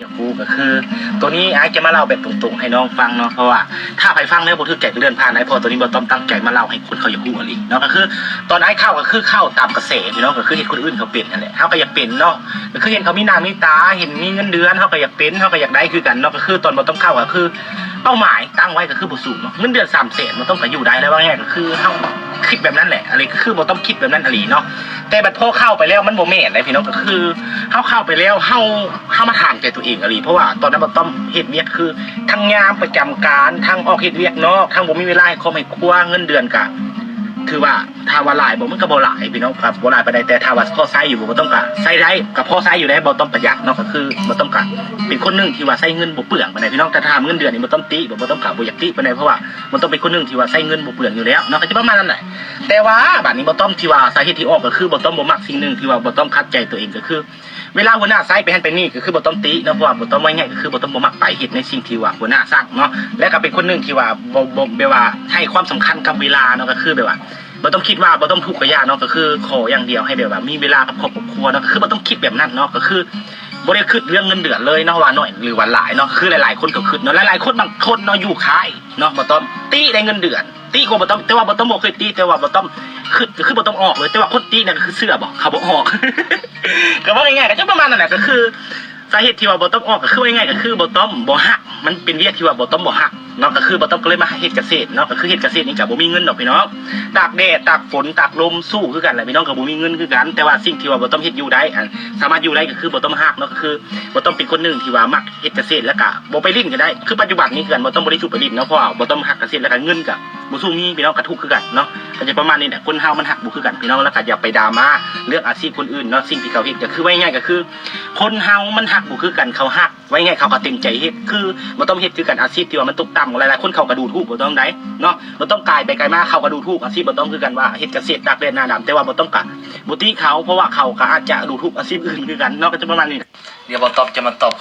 ຢາກຮູ້ກໍຄື ໂຕນີ້ອ້າຍຈະມາເລົ່າແບບຕົງໆໃຫ້ນ້ອງຟັງເນາະ ເພາະວ່າຖ້າໃຜຟັງແລ້ວບໍ່ຖືກໃຈກໍເລື່ອນຜ່ານໄດ້ ເພາະໂຕນີ້ບໍ່ຕ້ອມຕັ້ງໃຈມາເລົ່າໃຫ້ຄົນເຂົາຢາກຮູ້ອີ່ຫຼີເນາະ. ກໍຄືຕອນອ້າຍເຂົ້າກໍຄືເຂົ້າຕາມກະແສພີ່ນ້ອງ ກໍຄືເຫັນຄົນອື່ນເຂົາເປັນຫັ້ນແຫຼະ ເຮົາກໍຢາກເປັນເນາະ ກໍຄືເຫັນເຂົາມີໜ້າມີຕາ ເຫັນມີເງິນເດືອນ ເຮົາກໍຢາກເປັນ ເຮົາກໍຢາກໄດ້ຄືກັນເນາະ. ກໍຄືຕອນບໍ່ຕ້ອມເຂົ້າກໍຄືເປົ້າໝາຍຕັ້ງໄວ້ກໍຄືບໍ່ສູງເນາະ ເງິນເດືອນສາມແສນ ບໍ່ຕ້ອມກໍຢູ່ໄດ້ແລ້ວ ວ່າງ່າຍໆກໍຄືເຮົາຄິດແບບນັ້ນແຫຼະ ອັນນີ້ກໍຄືບໍ່ຕ້ອມຄິດແບບນັ້ນອີ່ຫຼີເນາະ. ແຕ່ບັດພໍເຂົ້າໄປແລ້ວມັນບໍ່ແມ່ນໃດພີ່ນ້ອງ ກໍຄືເຮົາເຂົ້າໄປແລ້ວ ເຮົາ ເຮົາມາຖາມໃຈຕົວເອງອີ່ຫຼີ ເພາະວ່າຕອນນັ້ນບໍ່ຕ້ອມເຮັດວຽກຄືທັງຍາມປະຈຳການ ທັງອອກເຮັດວຽກນອກ ທັງບໍ່ມີເວລາໃຫ້ຄອບໃຫ້ຄົວ ເງິນເດືອນກະຖືວ່າ ຖາມວ່າຫຼາຍບໍ່ ມັນກະບໍ່ຫຼາຍພີ່ນ້ອງ ກະບໍ່ຫຼາຍປານໃດ ແຕ່ຖາມວ່າພໍໃຊ້ຢູ່ບໍ່ ບໍ່ຕ້ອມກະໃຊ້ໄດ້ ກະພໍໃຊ້ຢູ່ໃດ ບໍ່ຕ້ອມປະຢັດເນາະ. ກໍຄືບໍ່ຕ້ອມກະເປັນຄົນໜຶ່ງທີ່ວ່າໃຊ້ເງິນບໍ່ເປືອງປານໃດພີ່ນ້ອງ ແຕ່ຖາມເງິນເດືອນນີ້ບໍ່ຕ້ອມຕິ ບໍ່ຕ້ອມກະບໍ່ຢາກຕິປານໃດ ເພາະວ່າບໍ່ຕ້ອມເປັນຄົນໜຶ່ງທີ່ວ່າໃຊ້ເງິນບໍ່ເປືອງຢູ່ແລ້ວເນາະ ກໍຈະປະມານນັ້ນແຫຼະ. ແຕ່ວ່າບາດນີ້ບໍ່ຕ້ອມທີ່ວ່າສາເຫດທີ່ອອກກໍຄືບໍ່ຕ້ອມບໍ່ມັກສິ່ງໜຶ່ງທີ່ວ່າບໍ່ຕ້ອມຂັດໃຈຕົວເອງ ກໍຄືເວລາຫົວໜ້າໃຊ້ໄປຫັ້ນໄປນີ້ ກໍຄືບໍ່ຕ້ອມຕິເນາະ ເພາະວ່າບໍ່ຕ້ອມ ວ່າງ່າຍກໍຄືບໍ່ຕ້ອມບໍ່ມັກໄປເຮັດໃນສິ່ງທີ່ວ່າຫົວໜ້າສັ່ງເນາະ ແລະກໍເປັນຄົນໜຶ່ງທີ່ວ່າບໍ່ ບໍ່ ແບບວ່າໃຫ້ຄວາມສຳຄັນກັບເວລາເນາະ ກໍຄືແບບວ່າບໍ່ຕ້ອມຄິດວ່າບໍ່ຕ້ອມທຸກກໍຢ່າເນາະ ກໍຄືຂໍຢ່າງດຽວໃຫ້ແບບວ່າມີເວລາກັບຄອບກັບຄົວເນາະ ກໍຄືບໍ່ຕ້ອງຄິດແບບນັ້ນເນາະ ກໍຄືບໍ່ໄດ້ຄິດເລື່ອງເງິນເດືອນເລີຍເນາະ ວ່າໜ້ອຍຫຼືວ່າຫຼາຍເນາະ ຄືຫຼາຍໆຄົນກໍຄິດເນາະ ຫຼາຍໆຄົນບາງຄົນເນາະ ຢູ່ຄ້າຍ ເນາະ ບໍ່ຕ້ອມຕິໄດ້ເງິນເດືອນ ຕິກໍບໍ່ຕ້ອມ ແຕ່ວ່າບໍ່ຕ້ອມບໍ່ເຄີຍຕິ ແຕ່ວ່າບໍ່ຕ້ອມຄິດ ກໍຄືບໍ່ຕ້ອມອອກເລີຍ ແຕ່ວ່າຄົນຕິນັ້ນກໍຄືເຊື່ອບໍ່ ເຂົາບໍ່ອອກ ກໍເວົ້າງ່າຍໆ ກໍຈະປະມານນັ້ນແຫຼະ ກໍຄືສາເຫດທີ່ວ່າບໍ່ຕ້ອມອອກ ກໍຄືເວົ້າງ່າຍໆ ກໍຄືບໍ່ຕ້ອມບໍ່ຮັກ ມັນເປັນວຽກທີ່ວ່າບໍ່ຕ້ອມບໍ່ຮັກເນາະ ກໍຄືບໍ່ຕ້ອມກໍເລີຍມາເຮັດກະເສດເນາະ ກໍຄືເຮັດກະເສດນີ້ກໍບໍ່ມີເງິນດອກພີ່ນ້ອງ ຕາກແດດຕາກຝົນຕາກລົມສູ້ຄືກັນແຫຼະພີ່ນ້ອງ ກໍບໍ່ມີເງິນຄືກັນ ແຕ່ວ່າສິ່ງທີ່ວ່າບໍ່ຕ້ອມເຮັດຢູ່ໄດ້ ອັນສາມາດຢູ່ໄດ້ ກໍຄືບໍ່ຕ້ອມຮັກເນາະ ກໍຄື ບໍ່ຕ້ອມເປັນຄົນໜຶ່ງທີ່ວ່າມັກເຮັດກະເສດ ແລ້ວກະບໍ່ໄປຫຼິ້ນກໍໄດ້ ຄືປັດຈຸບັນນີ້ຄືກັນ ບໍ່ຕ້ອມບໍ່ໄດ້ຊຸກໄປຫຼິ້ນເນາະ ເພາະວ່າບໍ່ຕ້ອມຮັກກະເສດ ແລ້ວກະເງິນກະບໍ່ສູ້ມີພີ່ນ້ອງ ກະທຸກຄືກັນເນາະ ກະຈະປະມານນີ້ແຫຼະ ຄົນເຮົາມັນຮັກບໍ່ຄືກັນພີ່ນ້ອງ ແລ້ວກະຢ່າໄປດຣາມາເລື່ອງອາຊີບຄົນອື່ນເນາະ ສິ່ງທີ່ເຂົາເຮັດ ກະຄືເວົ້າງ່າຍໆ ກະຄືຄົນເຮົາມັນຮັກບໍ່ຄືກັນ ເຂົາຮັກ ເວົ້າງ່າຍໆ ເຂົາກະເຕັມໃຈເຮັດ ຄືບໍ່ຕ້ອມເຮັດຄືກັນ ອາຊີບທີ່ວ່າມັນຕົກຕ່ຳ ຫຼາຍໆຄົນເຂົາກະດູຖູກບໍ່ຕ້ອງໄດ໋ເນາະ ບໍ່ຕ້ອງກາຍໄປກາຍມາ ເຂົາກະດູຖູກອາຊີບບໍ່ຕ້ອງຄືກັນ ວ່າເຮັດກະເສດຕາກແດດໜ້າດຳ ແຕ່ວ່າບໍ່ຕ້ອງກະບໍ່ຕິເຂົາ ເພາະວ່າເຂົາກະອາດຈະດູຖູກອາຊີບອື່ນຄືກັນເນາະ ກະຈະປະມານນີ້ ດຽວບໍ່ຕ້ອມຈະມາຕອບ